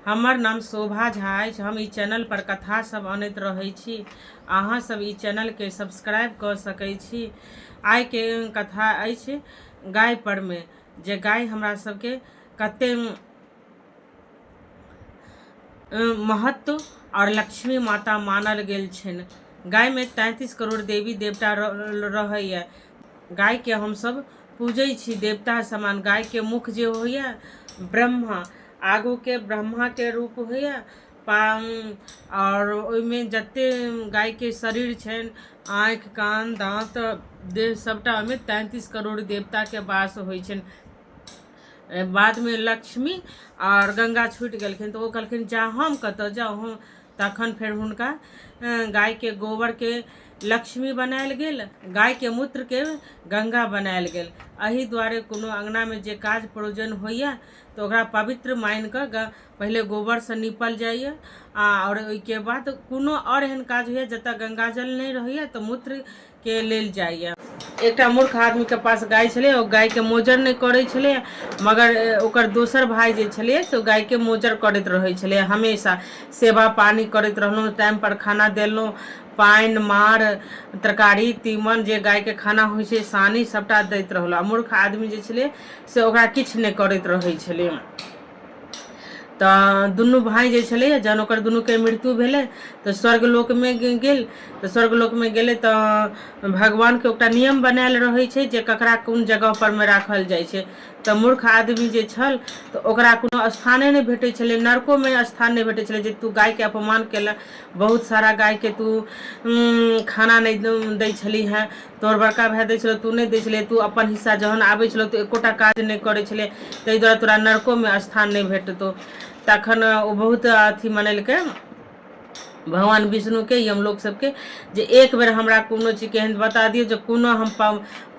हमर नाम शोभा झा अछि। हम ई चैनल पर कथा सब अनैत रहै छी। अहाँ सब ई चैनल के सब्सक्राइब कऽ सकै छी। आइ के कथा अछि गाय पर मे जे गाय हमरा सबके कते महत्व आओर लक्ष्मी माता मानल गेल छनि। गायमे 33 करोड़ देवी देवता रहैए। गायके हमसभ पूजै छी देवता समान। गायके मुख जे होइए ब्रह्मा, आगूके ब्रह्माके रूप होइए पा आओर ओहिमे जतेक गायके शरीर छनि, आँखि, कान, दाँत, देह सभटा ओहिमे 33 करोड़ देवताके वास होइ छनि। बादमे लक्ष्मी आओर गङ्गा छुटि गेलखिन तऽ ओ कहलखिन जा हम कतऽ जाउ हम। तखन फेर हुनका गायके गोबरके लक्ष्मी बनायल गेल, गायके मूत्रके गङ्गा बनायल गेल। एहि दुआरे कोनो अङ्गनामे जे काज प्रयोजन होइए तऽ ओकरा पवित्र मानि कऽ पहिले गोबरसँ नीपल जाइए आओर ओहिके बाद कोनो आओर एहन काज होइए जतऽ गङ्गाजल नहि रहैए तऽ मूत्रके लेल जाइए। एकटा मूर्ख आदमीके पास गाय छलै। ओ गायके मोजर नहि करै छलै, मगर ओकर दोसर भाय जे छलै से ओ गायके मोजर करैत रहै छलै। हमेशा सेवा पानी करैत रहलहुँ, टाइमपर खाना देलहुँ, पानि, माड़, तरकारी, तीमन जे गायके खाना होइ छै, सानी सभटा दैत रहलहुँ। आ मूर्ख आदमी जे छलै से ओकरा किछु नहि करैत रहै छलै। तऽ दुनू भाय जे छलैए, जहन ओकर दुनूके मृत्यु भेलै तऽ स्वर्ग लोकमे गेल। तऽ स्वर्ग लोकमे गेलै तऽ भगवानके ओकरा नियम बनायल रहै छै जे ककरा कोन जगहपर मे राखल जाइ छै। तऽ मूर्ख आदमी जे छल तऽ ओकरा कोनो स्थाने नहि भेटै छलै, नरकोमे स्थान नहि भेटै छलै जे तू गायके अपमान केलह, बहुत सारा गायके तू खाना नहि दै छलिही हेँ, तोहर बड़का भाय दै छलौ, तू नहि दै छलही, तू अपन हिस्सा जहन आबै छलौ तऽ एकोटा काज नहि करै छलै, ताहि दुआरे तोरा नरकोमे स्थान नहि भेटतौ। तखन ओ बहुत अथी मनेलकै भगवान विष्णुके, यमलोक सबके, जे एक बेर हमरा कोनो चीजके एहन बता दियौ जे कोनो हम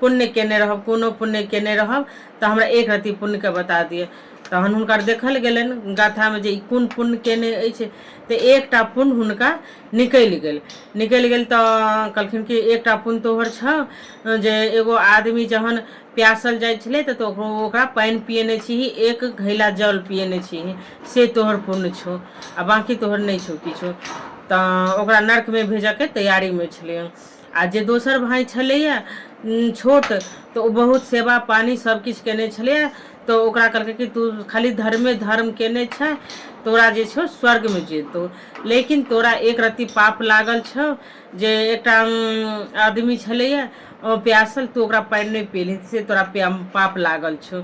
पुण्य केने रहब, कोनो पुण्य केने रहब तऽ हमरा एक रत्ती पुण्यके बता दिअ। तहन हुनकर देखल गेलनि गाथामे जे ई कोन पुण्य केने अछि, तऽ एकटा पुण्य हुनका निकलि गेल। निकलि गेल तऽ कहलखिन कि एकटा पुण्य तोहर छौ जे एगो आदमी जहन प्यासल जाइ छलै तऽ ओकरा पानि पियेने छीही, एक घैला जल पियेने छीही, से तोहर पुण्य छौ आ बाँकी तोहर नहि छौ किछो। तऽ ओकरा नर्कमे भेजऽके तैयारीमे छलै। आ जे दोसर भाय छलैए छोट, तऽ ओ बहुत सेवा पानी सब किछु केने छलैए। तऽ ओकरा कहलकै कि तू खाली धर्मे धर्म केने छै, तोरा जे छौ स्वर्गमे जेतौ, लेकिन तोरा एक रत्ती पाप लागल छौ जे एकटा आदमी छलैए ओ प्यासल, तू ओकरा पानि नहि पियलही, से तोरा पाप लागल छौ।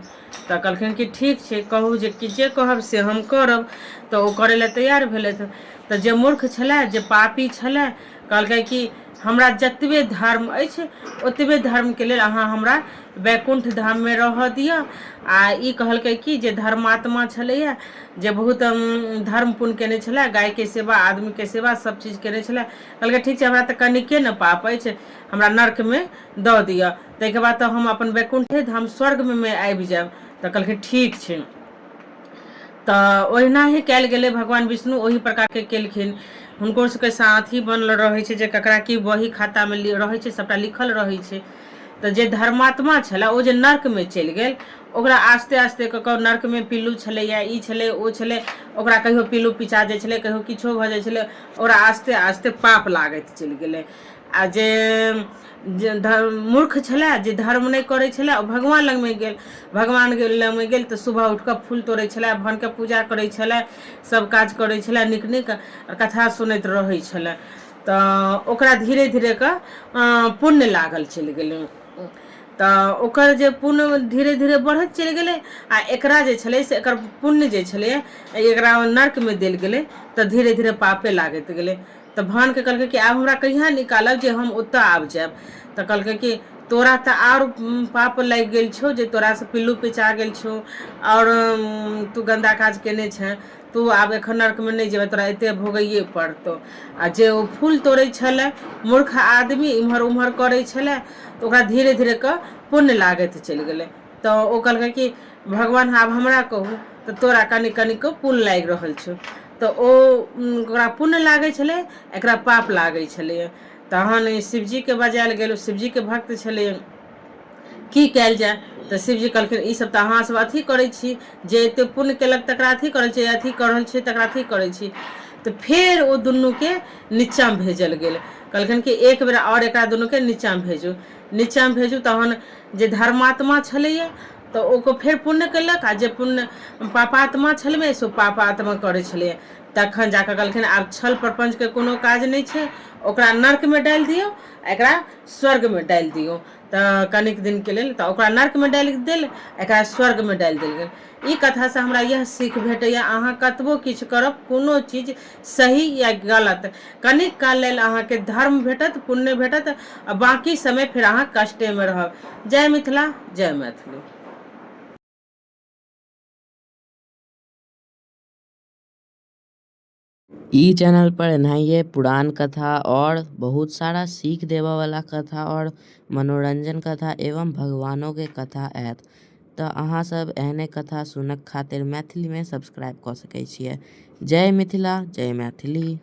तऽ कहलखिन कि ठीक छै, कहू जे कि जे कहब से हम करब। तऽ ओ करै लए तैयार भेलथि। तऽ जे मूर्ख छलै, जे पापी छलै, कहलकै कि हमरा जतबे धर्म अछि ओतबे धर्मके लेल अहाँ हमरा वैकुण्ठ धाममे रहऽ दिअ। आ ई कहलकै कि जे धर्मात्मा छलैए, जे बहुत धर्म पुण्य केने छलै, गायके सेवा, आदमीके सेवा सब चीज केने छलै, कहलकै ठीक छै, हमरा तऽ कनिके ने पाप अछि, हमरा नर्कमे दऽ दिअ, ताहिके बाद तऽ हम अपन वैकुण्ठे धाम स्वर्गमे आबि जायब। तऽ कहलकै ठीक छै। तऽ ओहिना ही कयल गेलै। भगवान विष्णु ओहि प्रकारके केलखिन। हुनको सबके साथी बनल रहै छै जे ककरा की बही खातामे रहै छै, सभटा लिखल रहै छै। तऽ जे धर्मात्मा छलै ओ जे नर्कमे चलि गेल, ओकरा आस्ते आस्ते कऽ कऽ नर्कमे पिल्लू छलैए, ई छलै, ओ छलै, ओकरा कहियो पिल्लू पिचा जाइ छलै, कहियो किछो भऽ जाइ छलै, ओकरा आस्ते आस्ते पाप लागैत चलि गेलै। आ जे जे मूर्ख छलै, जे धर्म नहि करै छलै, ओ भगवान लगमे गेल। भगवान लगमे गेल तऽ सुबह उठि कऽ फूल तोड़ै छलै, भगवानके पूजा करै छलै, सभ काज करै छलै नीक नीक, आओर कथा सुनैत रहै छलै। तऽ ओकरा धीरे धीरे कऽ पुण्य लागल चलि गेलै। तऽ ओकर जे पुण्य धीरे धीरे बढ़ैत चलि गेलै आ एकरा जे छलै से एकर पुण्य जे छलै एकरा नर्कमे देल गेलै, तऽ धीरे धीरे पापे लागैत गेलै। तऽ भगवानके कहलकै कि आब हमरा कहिया निकालब जे हम ओतऽ आबि जायब? तऽ कहलकै कि तोरा तऽ आओर पाप लागि गेल छौ जे तोरासँ पिल्लू पिचा गेल छौ आओर तू गन्दा काज केने छेँ, तू आब एखन नर्कमे नहि जेबह, तोरा एते भोगैए पड़तौ। आ जे ओ फूल तोड़ै छलै मूर्ख आदमी, इम्हर उम्हर करै छलै, तऽ ओकरा धीरे धीरे कऽ पुण्य लागैत चलि गेलै। तऽ ओ कहलकै कि भगवान आब हमरा कहू। तऽ तोरा कनि कनि कऽ पुण्य लागि रहल छौ। तऽ ओ ओकरा पुण्य लागै छलै, एकरा पाप लागै छलै। तहन शिवजीके बजायल गेल। शिवजीके भक्त छलै। की कयल जाय? तऽ शिवजी कहलखिन ईसभ तऽ अहाँसभ अथी करै छी, जे एतेक पुण्य केलक तकरा अथी करै छै, अथी कऽ रहल छै तकरा अथी करै छी। तऽ फेर ओ दुनूके नीचाँ भेजल गेल। कहलखिन कि एक बेर आओर एकरा दुनूके नीचाँ भेजू। नीचाँ भेजू, तहन जे धर्मात्मा छलैए तऽ ओकर फेर पुण्य केलक, आ जे पुण्य पापात्मा छलबै से पापात्मा करै छलैए। तखन जा कऽ कहलखिन आब छल प्रपञ्चके कोनो काज नहि छै, ओकरा नर्कमे डालि दियौ, एकरा स्वर्गमे डालि दियौ। तऽ कनिक दिनके लेल तऽ ओकरा नर्कमे डालि देल, एकरा स्वर्गमे डालि देल गेल। ई कथासँ हमरा इएह सीख भेटैए, अहाँ कतबो किछु करब, कोनो चीज सही या गलत, कनिक काल लेल अहाँके धर्म भेटत, पुण्य भेटत, आ बाँकी समय फेर अहाँ कष्टेमे रहब। जय मिथिला, जय मैथिली। ई चैनल पर एनाहिए पुरान कथा और बहुत सारा सीख देबऽ वाला कथा और मनोरंजन कथा एवं भगवानों के कथा आयत। त अहाँ सब एहने कथा सुनक खातिर मैथिली में सब्सक्राइब क सके छिये। जय मिथिला, जय मैथिली।